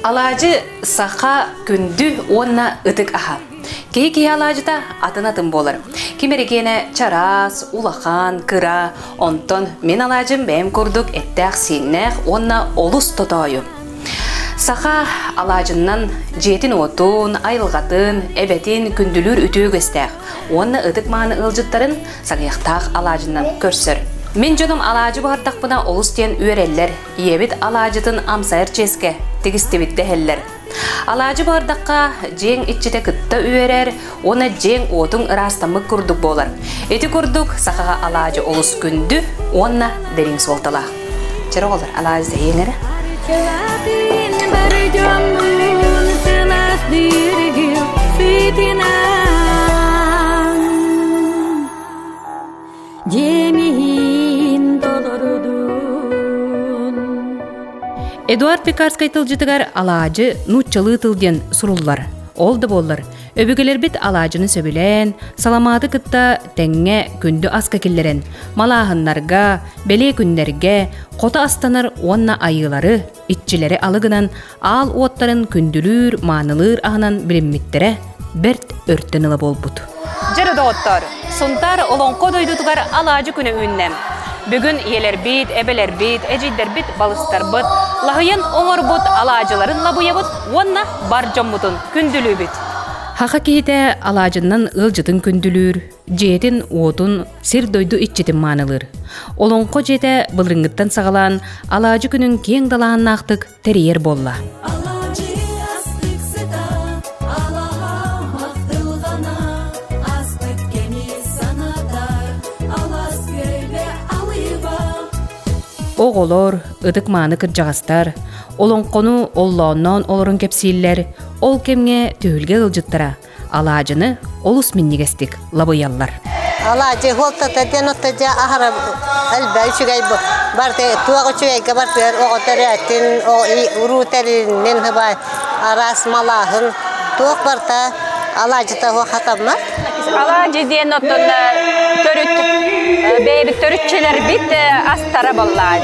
Алаадьы саха күндү уонна ытык аһа. Киһи киһи алаадьыта атын-атын буолар. Ким эрикиэнэ чараас, улахан, кыра, онтон мин алаадьым бэйэм курдук эттээх-сииннээх уонна олус тотоойу. Саха алаадьыннан дьиэтин-уотун, айылҕатын, эбэтин күндүлүүр үтүө үгэстээх уонна ытык-мааны ыалдьыттарын саҥыйахтаах алаадьыннан көрсөр. Мин дьонум алаадьы буһардахпына олус диэн үөрэллэр, ийэбит алаадьытын амсайар чиэскэ тигистибит дэһэллэр. Алаадьы буһардахха дьиэҥ иччитэ кытта үөрэр уонна дьиэҥ уотуҥ ыраастаммыт курдук буолар. Ити курдук сахаҕа алаадьы олус күндү уонна дириҥ суолталаах. Чэр оҕолор, алаадьы тэйиэҥ эрэ. Дьиэмиһин толорудун. Эдуард Пекарскай тылдьытыгар алаадьы нууччалыы тыл диэн суруллар. Ол да буоллар, өбүгэлэрбит алаадьыны сөбүлээн, саламааты кытта тэҥҥэ күндү аска киллэрэн, малааһыннарга, бэлиэ күннэргэ хото астанар уонна айыылары, иччилэри алы гынан аал уоттарын күндүлүүр, маанылыыр аһынан билиммиттэрэ бэрт өртөн ыла буолбут. Дьэрэ доҕоттоор, Сунтаар Олоҥхо дойдутугар алаадьы күнэ үүннэ. Бүгүн ийэлэрбит, эбэлэрбит, эдьиийдэрбит, балыстарбыт лаһыйан оҥорбут алаадьыларын лабыйабыт уонна бар дьоммутун күндүлүүбүт. Хаха киһитэ алаадьыннан ыалдьытын күндүлүүр, дьиэтин-уотун, сир-дойду иччитин маанылыыр. Олоҥхо дьиэтэ былырыҥҥыттан саҕалаан алаадьы күнүн киэҥ далааһыннаахтык тэрийэр буолла. Оҕолор, ытык-мааны кырдьаҕастар олоҥхону оллоонноон олорон кэпсииллэр, ол кэмҥэ түһүлгэ ыалдьыттара алаадьыны олус минньигэстик лабыйаллар. Алаадьы хуолтата диэн отто дьэ аһара элбэх үчүгэй барты туох үчүгэйгэ бартыгар оҕо төрөөтүн уруу тэриннин хыбай араас малааһын туох барта алаадьыта хуох хатаммат. Алаадьы диэн оттон төрүт бэйэбит төрүтчүлэрбит астара боллаа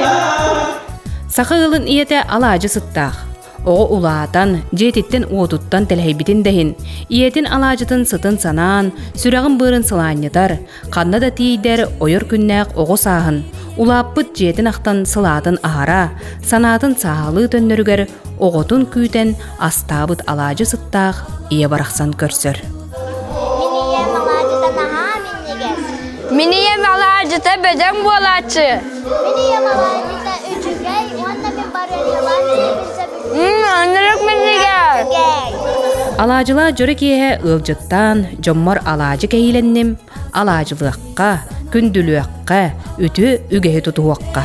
Саха ыалын ийэтэ алаадьы сыттаах. Оҕо улаатан, дьиэтиттэн-уотуттан тэлэһийбитин да иһин, ийэтин алаадьытын сытын санаан, сүрэҕин-быарын сылаанньытар, ханна да тиийдэр ойор күннээх оҕо сааһын, улааппыт дьиэтин ахтан сылаатын аһара, санаатын сааһылыы төннөрүгэр оҕотун күүтэн астаабыт алаадьы сыттаах ийэ барахсан көрсөр. Мин ийэм алаадьыта наһаа минньигэс. Мин ийэм алаадьыта бөдөҥ буолааччы. Мин ийэм алаадьыта үчүгэй уонна мин барыанньалаах сиэбин сөбүлүүбүн. Оннук минньигэс. Алаадьылаах дьоро киэһэ ыалдьыттаан, дьоммор алаадьы кэһиилэнним, алаадьылыахха, күндүлүөххэ, үтүө үгэһи тутуһуохха.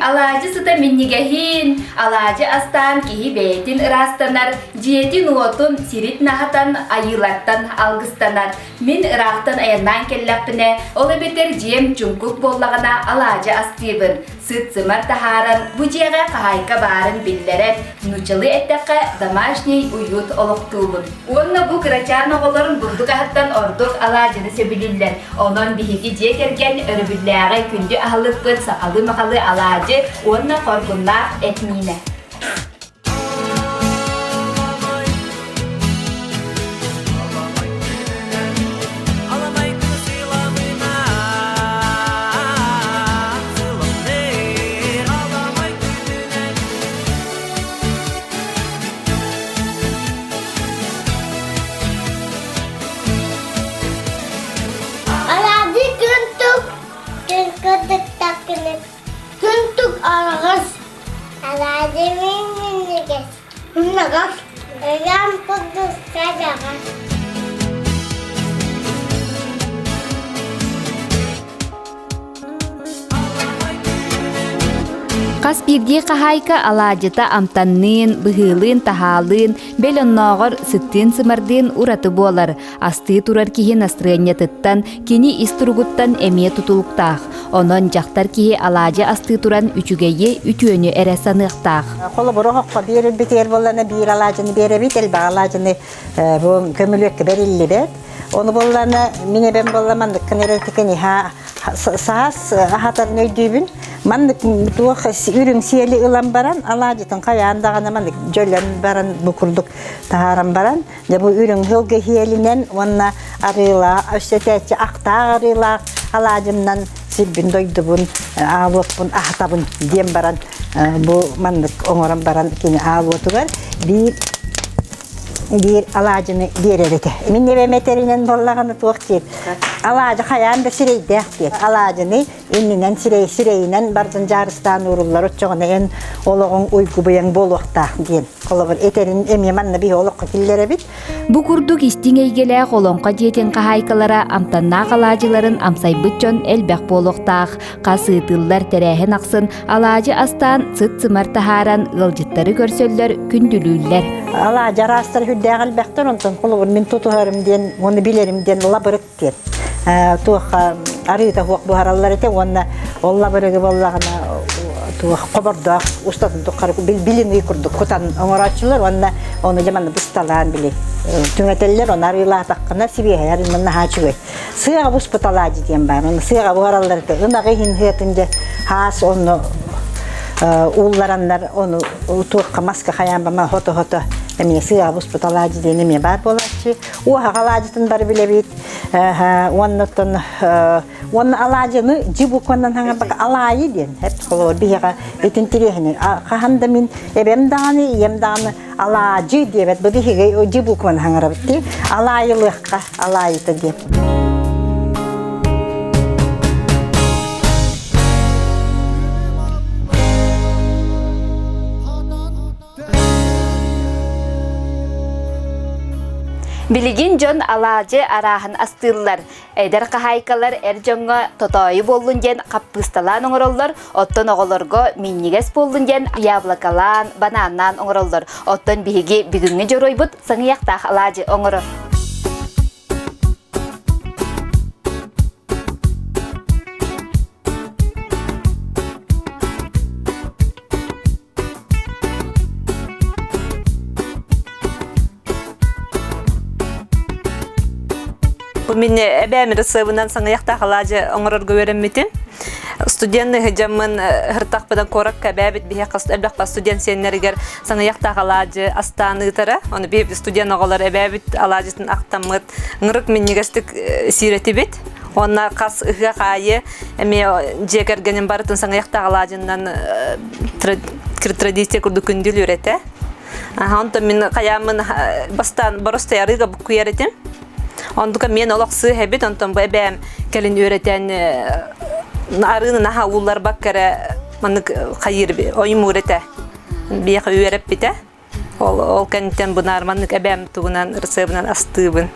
Алаадьы сыта минньигэһин, алаадьы астаан киһи бэйэтин ыраастанар, дьиэтин-уотун сирин аһатан, айыылартан алгыстанар. Мин ыраахтан айаннаан кэллэхпинэ, ол эбэтэр дьиэм чуҥкук буоллаҕына алаадьы астыыбын, сыт-сымар таһааран, бу дьиэҕэ хаһаайка баарын биллэрэн, нууччалыы эттэххэ, домашний уют олохтуубун. Уонна бу кырачаан оҕолорун бурдук аһыттан ордук алаадьыны сөбүлүүллэр. Онон биһиги дьиэ кэргэн өрөбүллээҕи күндү аһылыкпыт сахалыы-махалыы алаадьы уонна хоргуннаах эт миинэ. Алаадьы күн тук күн кырдыктаккыны күн тук араҕас Алаадьы мин минньигэс Минньигэс Өлөөн курдук садаҕас Хас биирдии хаһаайка алаадьыта амтанныын, быһыылыын-таһаалыын, бэл оннооҕор сыттыын-сымардыын ураты буолар. Астыы турар киһи настырыанньатыттан, кини ис туругуттан эмиэ тутулуктаах. Онон дьахтар киһи алаадьы астыы туран үчүгэйи, үтүөнү эрэ саныахтаах. Холобур, оһоххо биэрэрбитигэр буоллана биир алаадьыны биэрэбит, элбэх алаадьыны бу көмүлүөккэ бэриллибэт. Ону буоллана мин эбэм буолла манныккын эрэ тикин иһа саас аһатарын өйдүүбүн. Маннык туох үрүҥ сиэли ылан баран алаадьытын хайаан даҕаны маннык дьөлөн баран бу курдук таһааран баран дьэ бу үрүҥ сылгы сиэлинэн уонна арыылаах өссө этээччи ахтаах арыылаах алаадьымнан сирбин дойдубун аалуоппун аһатабын диэн баран бу маннык оҥорон баран кини аалуотугар биир биир алаадьыны биэрэр этэ. Мин эбэм этэринэн буоллаҕына туох диир алаадьы хайаан да сирэйдээх диир. Алаадьыны иннинэн сирэй сирэйинэн бардын дьаарыстаан ууруллар оччоҕуна эн олоҕуҥ уйгу-быйаҥ буолуохтаах диэн. Холобур этэрин эмиэ манна биһи олоххо киллэрэбит. Бу курдук истиҥ эйгэлээх олоҥхо дьиэтин хаһаайкалара амтаннаах алаадьыларын амсайбыт дьон элбэх буолуохтаах. Хас ыытыллар тэрээһин ахсын алаадьы астаан сыт-сымар таһааран ыалдьыттары көрсөллөр, күндүлүүллэр. Алаадьы араастар үрдээх элбэхтэр, онтон холобур мин тутуһарым диэн, уонна билэрим диэн лабырык диэн. Туохха арыыта суох буһараллар этэ уонна ол лабырыгы буоллаҕына туох хобордоох устатын туххары билиҥҥи курдук кутан оҥорооччулар уонна ону дьэ манна бысталаан били түҥэтэллэр ону арыылаатаххына сибиэһэй арыынан наһаа үчүгэй Сыаҕа буспут алаадьы диэн баар. Оны сыаҕа буһараллар этэ. Ынаҕы иһин сыатын дьэ хаас онно ууллараннар ону туохха маска хайаан бама хото-хото эмиэ сыаҕа буспут алаадьы диэн эмиэ баар буолааччы. Уоһаҕа алаадьытын бары билэбит. Уонна оттон уонна алаадьыны дьи букванан хаҥарбакка алаайы диэн эп холобур биһиэхэ итин тириэһини хаһан да мин эбэм даҕаны ийэм даҕаны алаадьы диэбэт бу биһиги дьи букваны хаҥарабыт дии алаайылыахха алаайыта диэн Билигин дьон алаадьы арааһын астыыллар. Эдэр хаһаайкалар эр дьоҥҥо тотоойу буоллун диэн хаппыысталаан оҥороллор, оттон оҕолорго минньигэс буоллун диэн яблокалаан, банааннаан оҥороллор. Оттон биһиги бүгүҥҥү дьоруойбут саҥыйахтаах алаадьы оҥорор. Бу мин эбээм ырысыабынан саҥыйахтаах алаадьы оҥорорго үөрэммитим. Студент ыһыдьаммын һыртахпынан куоракка эбээбит биһиэхэ элбэх студент сиэннэригэр саҥыйахтаах алаадьы астаан ыытара. Ону биһи студент оҕолор эбээбит алаадьытын ахтаммыт ҥырык минньигэстик сиир этибит. Уонна хас ыһыах аайы эмиэ дьиэ кэргэнин барытын саҥыйахтаах алаадьыннан традиция курдук күндүл үөрэтэ. Онтон мин хайааммын бастаан боростой арыыга буккуйар этим. Онтука мен олох сыыһа эбит, онтон бу эбээм кэлин үөрэтэн арыыны наһаа уулларбакка эрэ маннык хайыыр оймуур этэ. Биэхэ үөрэппитэ. Ол, ол кэнниттэн бунаар маннык эбээм тугунан ырысыабынан астыыбын.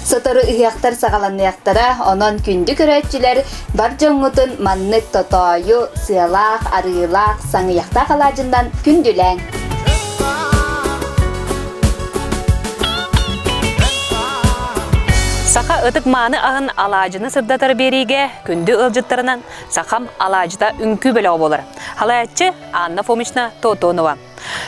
Сотору ыһыахтар саҕаланыахтара, онон күндү көрөөччүлэр бар дьоҥҥутун маннык тотоойу, сыалаах, арыылаах, саҥыйахтаах алаадьыннан күндүлээҥ! Саха ытык-мааны аһын алаадьыны сырдатар биэриигэ күндү ыалдьыттарынан Сахам алаадьыта үҥкүү бөлөҕө буолар. Халаяччы Анна Фомична Тотонова.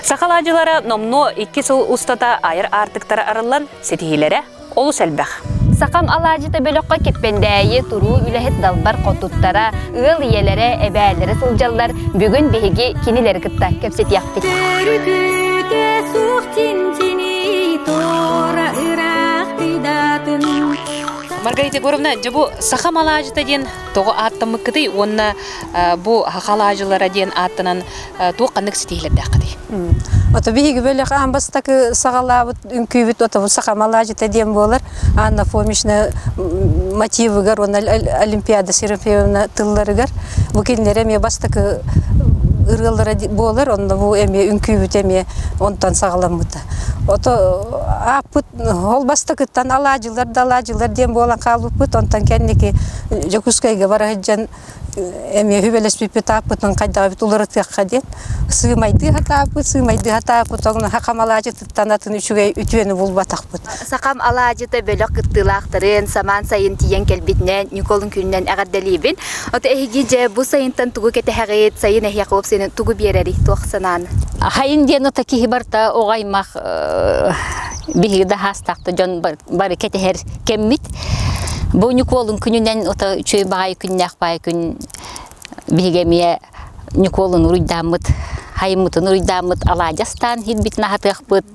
Саха алаадьылара номнуо 2 сыл устата айар аартыктара арыллан ситиһиилэрэ олус элбэх. Сахам алаадьыта бөлөххө Киппэндээйи туруу үлэһит далбар хотуттара, ыал ийэлэрэ, эбээлэрэ сылдьаллар. Бүгүн биһиги кинилэри кытта кэпсэтиэхпит. Өрүкүтэ суох чинчини туора ыраах тыйдатын Маргарита Егоровна, дьэ бу сахам алаадьыта диэн тоҕо ааттаммыккытый уонна бу саха алаадьылара диэн ааттанан туох ханнык ситиһиилэрдээххитий? Ото биһиги бөлөх аан бастакы саҕалаабыт үҥкүүбүт отобу сахам алаадьыта диэн буолар. Анна Фомична мотивыгар уонна Олимпиада Серафимовна тылларыгар бу кинилэр эмиэ бастакы ырыалара буолар, онно бу эмиэ үҥкүүбүт эмиэ онтон саҕаламмыта. Ото ааппыт ол бастакыттан алаадьылар да алаадьылар диэн буолан хаалбыппыт, онтон кэнники Дьокуускайга бара сылдьан эмиэ сүбэлэспиппит ааппытын хайдах эбит уларытыахха диэн сыымайдыы сатаабыт, сыымайдыы сатаабыт, ону хахам алаадьытыттан атын үчүгэй үтүөнү булбатахпыт. Сахам алаадьыта бөлөх кыттыылаахтарын самаан сайын тиийэн кэлбитинэн Ньукуолун күнүнэн эҕэрдэлиибин. Ото эһиги дьэ бу сайынтан тугу кэтэһэҕит, сайын эһиэхэ уопсайынан тугу биэрэрий, туох санааны? Хайын диэн ото киһи барыта оҕо аймах биһиги да хаастаахта дьон бары кэтэһэр кэммит. Бу Ньукуолун күнүнэн ото үчүгэй баҕайы күннээх баҕайы күн биһиги эмиэ Ньукуолун уруйдааммыт, хайыммытын уруйдааммыт алаадьастаан иһирбитин аһатыахпыт,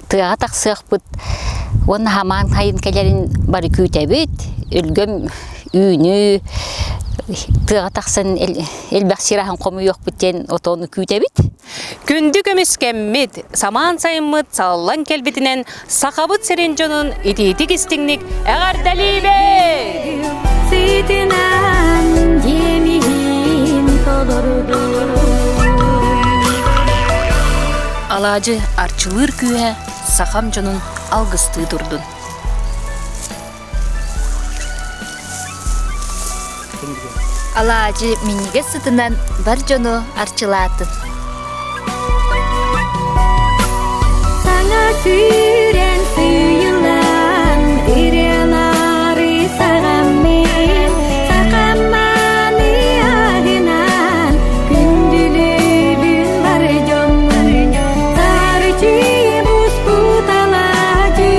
тыаҕа тахсыахпыт уонна хамаан хайын кэлэрин бары күүтэбит, өлгөм үүнүү, тыаҕа тахсан элбэх сир аһын хомуйуохпут диэн отону күүтэбит. Күндү көмүскэммит, самаан сайыммыт салаллан кэлбитинэн Сахабыт сирин дьонун итиитик истиҥник эҕэрдэлиибит! Сытынан диэмиһин толордум. Алаадьы арчылыыр күүһэ сахам дьонун алгыстыы турдун. Алаадьы минньигэс сытынан бар дьону арчылаатын. Саҥа сүүрэн сыыйыллан ырыалары саҕаммын сахамманы аһынан күндүлүүбүн бар дьоммун сарычы буспут алаадьы.